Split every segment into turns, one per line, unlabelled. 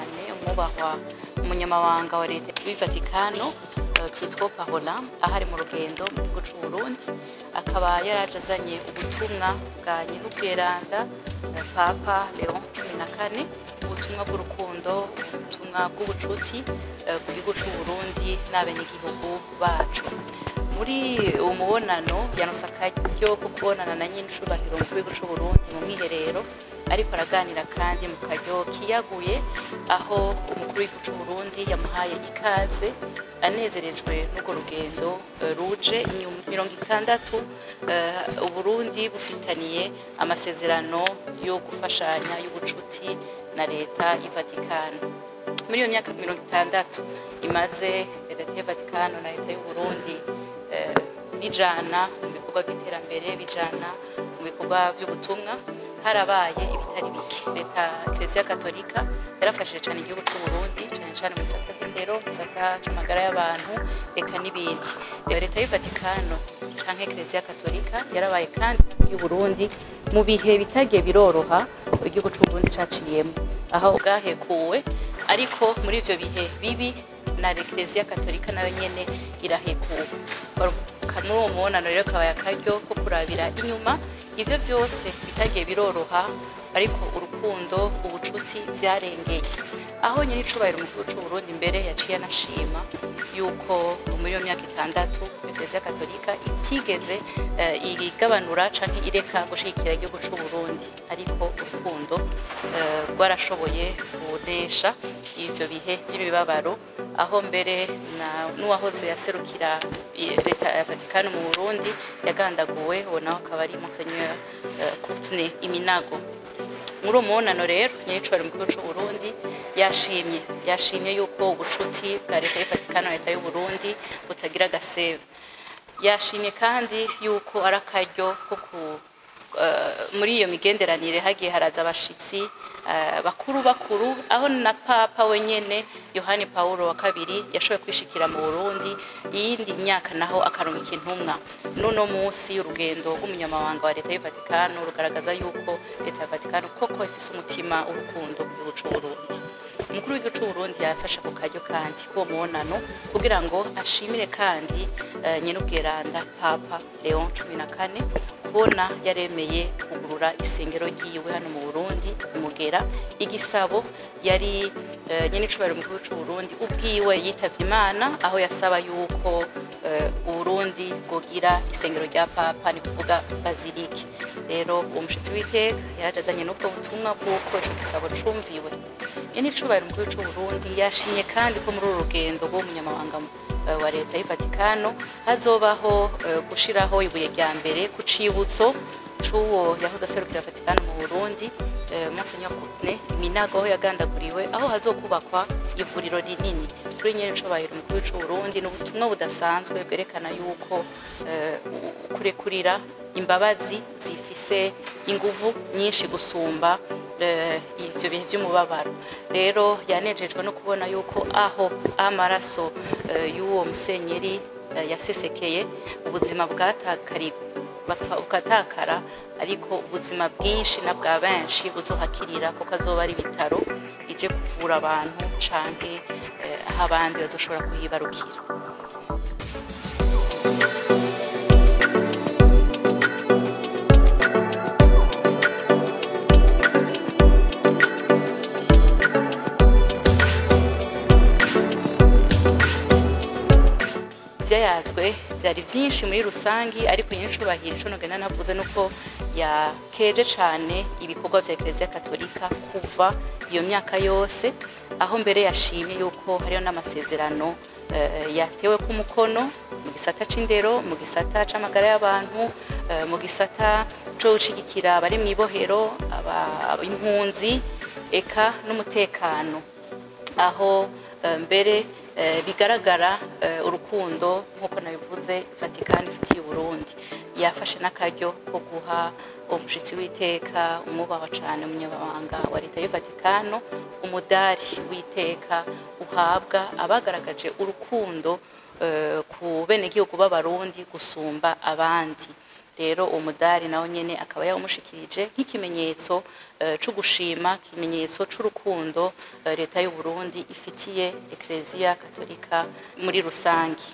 Cyane umwubahwa umunyamabanga wa leta w'i Vatikano, Pietro Parolin, aho ari mu rugendo mu gihugu c'u Burundi, akaba yaraje azanye ubutumwa bwa Nyirubweranda Papa Leon XIV, ubutumwa bw'urukundo, ubutumwa bw'ubucuti ku gihugu c'u Burundi n'abenegihugu bacu. Muri uwo mubonano yaronse akaryo ko kubonana na nyenicubahiro umukuru w'igihugu c'u Burundi mu mwiherero, ariko araganira kandi mu karyo kiyaguye, aho umukuru w'igihugu c'u Burundi yamuhaye ikaze anezerejwe n'urwo rugendo ruje inyuma 60 Uburundi bufitaniye amasezerano yo gufashanya y'ubucuti na leta y'Ivatikano. Muri iyo myaka 60 imaze leta y'Ivatikano na leta y'u Burundi bijana mu bikorwa by'iterambere, bijana mu bikorwa by'ubutumwa, harabaye ibitari bike. Leta Eklezia Katolika yarafashije cyane igihugu c'u Burundi, cyane cyane mu gisata c'indero, gisata c'amagara y'abantu, eka n'ibindi. Leta y'Ivatikano canke Eklezia Katolika yarabaye kandi y'u Burundi mu bihe bitagiye biroroha igihugu c'u Burundi caciyemo, aho bwahekuwe, ariko muri ivyo bihe bibi na Eklezia Katolika nayo nyene irahekuwe. Muri uwo mubonano rero kabaye akaryo ko kurabira inyuma ivyo vyose bitagiye biroroha, ariko urukundo, ubucuti vyarengeye. Aho nyene icubahiro umukuru c'u Burundi mbere yaciye anashima yuko muri iyo myaka 6 Eklezia Katolika itigeze igabanura canke ireka gushigikira igihugu c'u Burundi, ariko urukundo rwarashoboye kunesha ivyo bihe vy'imibabaro, aho mbere n'uwahoze yaserukira leta ya Vatikano mu Burundi yagandaguwe, uwo nawe akaba ari Monseigneur Courtenay Iminago. Muri uwo mubonano rero nyenicubahiro umukuru c'u Burundi yashimye yuko ubucuti bwa leta y'Ivatikano na leta y'u Burundi butagira agasebe. Yashimye kandi yuko ari akaryo ko muri iyo migenderanire hagiye haraza abashitsi bakuru bakuru, aho na Papa wenyene Yohani Paulo wa kabiri yashoboye kwishikira mu Burundi iyindi myaka naho akarungika intumwa. N'uno munsi urugendo rw'umunyamabanga wa leta y'Ivatikano rugaragaza yuko leta ya Vatikano koko ifise umutima w'urukundo ku gihugu c'u Burundi. Umukuru w'igihugu c'u Burundi yafashe ako karyo kandi k'uwo mubonano kugira ngo ashimire kandi nyenubweranda Papa Leon XIV kubona yaremeye kugurura isengero ryiwe hano mu Burundi Mugera, igisabo yari nyenicubahiro umukuru c'u Burundi ubwiwe yitavye Imana, aho yasaba yuko Uburundi bwogira isengero rya Papa, ni kuvuga bazilike. Rero uwo mushitsi w'iteka yarajazanye n'ubwo butumwa bw'uko ico gisabo cumviwe. Nyenicubahiro umukuru c'u Burundi yashimye kandi ko muri uru rugendo rw'umunyamabanga wa leta y'Ivatikano hazobaho gushiraho ibuye rya mbere ku cibutso c'uwo yahoze aserukira Vatikano mu Burundi, Monseigneur Courtenay Minago, aho yagandaguriwe, aho hazokubakwa ivuriro rinini. Kuri nyenicubahiro umukuru c'u Burundi n'ubutumwa budasanzwe bwerekana yuko kurekurira imbabazi zifise inguvu nyinshi gusumba ivyo bihe vy'umubabaro. Rero yanejejwe no kubona yuko aho amaraso y'uwo musenyeri yasesekeye, ubuzima bwatakara, ariko ubuzima bwinshi na bwa benshi buzohakirira, kuko azoba ari ibitaro ije kuvura abantu canke aho abandi bazoshobora kuhibarukira. Vyayazwe byari byinshi muri rusangi, ariko nyenicubahiro ico nogenda navuze nuko yakeje cane ibikorwa vya Eklezia Katolika kuva iyo myaka yose, aho mbere yashimye yuko hariyo n'amasezerano yatewe ku mukono mu gisata c'indero, mu gisata c'amagara y'abantu, mu gisata co gushigikira abari mw'ibohero, impunzi, eka n'umutekano, aho mbere bigaragara urukundo nk'uko nabivuze Vatikani ifitiye Burundi. Yafashe n'akaryo ko guha umushitsi w'iteka umwubahwa cane umunyamabanga wa leta y'Ivatikano umudari w'iteka uhabwa abagaragaje urukundo ku benegihugu b'Abarundi gusumba abandi. Rero uwo mudari nawo nyene akaba yawumushikirije nk'ikimenyetso co gushima, ikimenyetso c'urukundo leta y'u Burundi ifitiye Eklezia Katolika muri rusangi.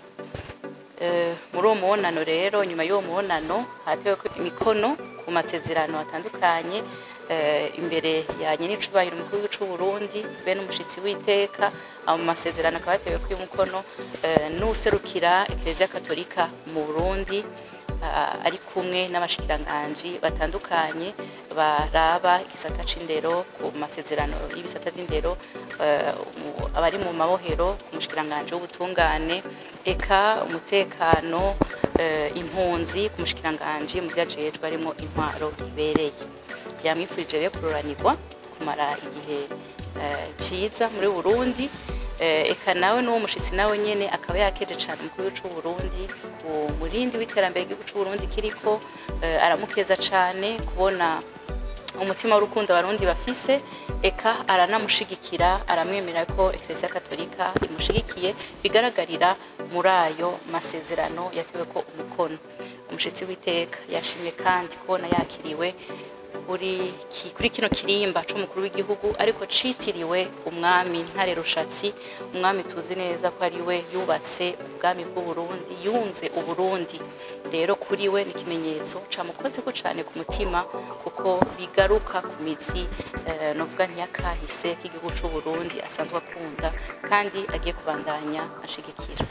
Muri uwo mubonano rero, nyuma y'uwo mubonano hatewe imikono ku masezerano atandukanye imbere ya nyenicubahiro umukuru w'igihugu c'u Burundi be n'umushitsi w'iteka. Ayo masezerano akaba yatewe ku umukono n'userukira Eklezia Katolika mu Burundi, ari kumwe n'abashikiranganji batandukanye baraba igisata c'indero, ku masezerano y'ibisata vy'indero, abari mu mabohero, ku mushikiranganji w'ubutungane, eka umutekano, impunzi, ku mushikiranganji mu vyajejwe harimwo intwaro ibereye. Yamwifurije rero kuroranirwa, kumara igihe ciza muri Burundi. Eka nawe n'uwo mushitsi nawe nyene akaba yakeje cane umukuru w'igihugu c'u Burundi ku murindi w'iterambere ry'igihugu c'u Burundi kiriko, aramukeza cane kubona umutima w'urukundo abarundi bafise, eka aranamushigikira, aramwemera ko Eklezia Katolika imushigikiye, bigaragarira muri ayo masezerano yatewe ko umukono. Umushitsi w'iteka yashimye kandi kubona yakiriwe kuri kino kirimba c'umukuru w'igihugu, ariko citiriwe umwami Ntare Rushatsi, umwami tuzi neza ko ari we yubatse ubwami bw'u Burundi, yunze Uburundi. Rero kuri we ni ikimenyetso camukozeko cane ku mutima, kuko bigaruka ku mizi, novuga ntiyakahise k'igihugu c'u Burundi asanzwe akunda kandi agiye kubandanya ashigikira.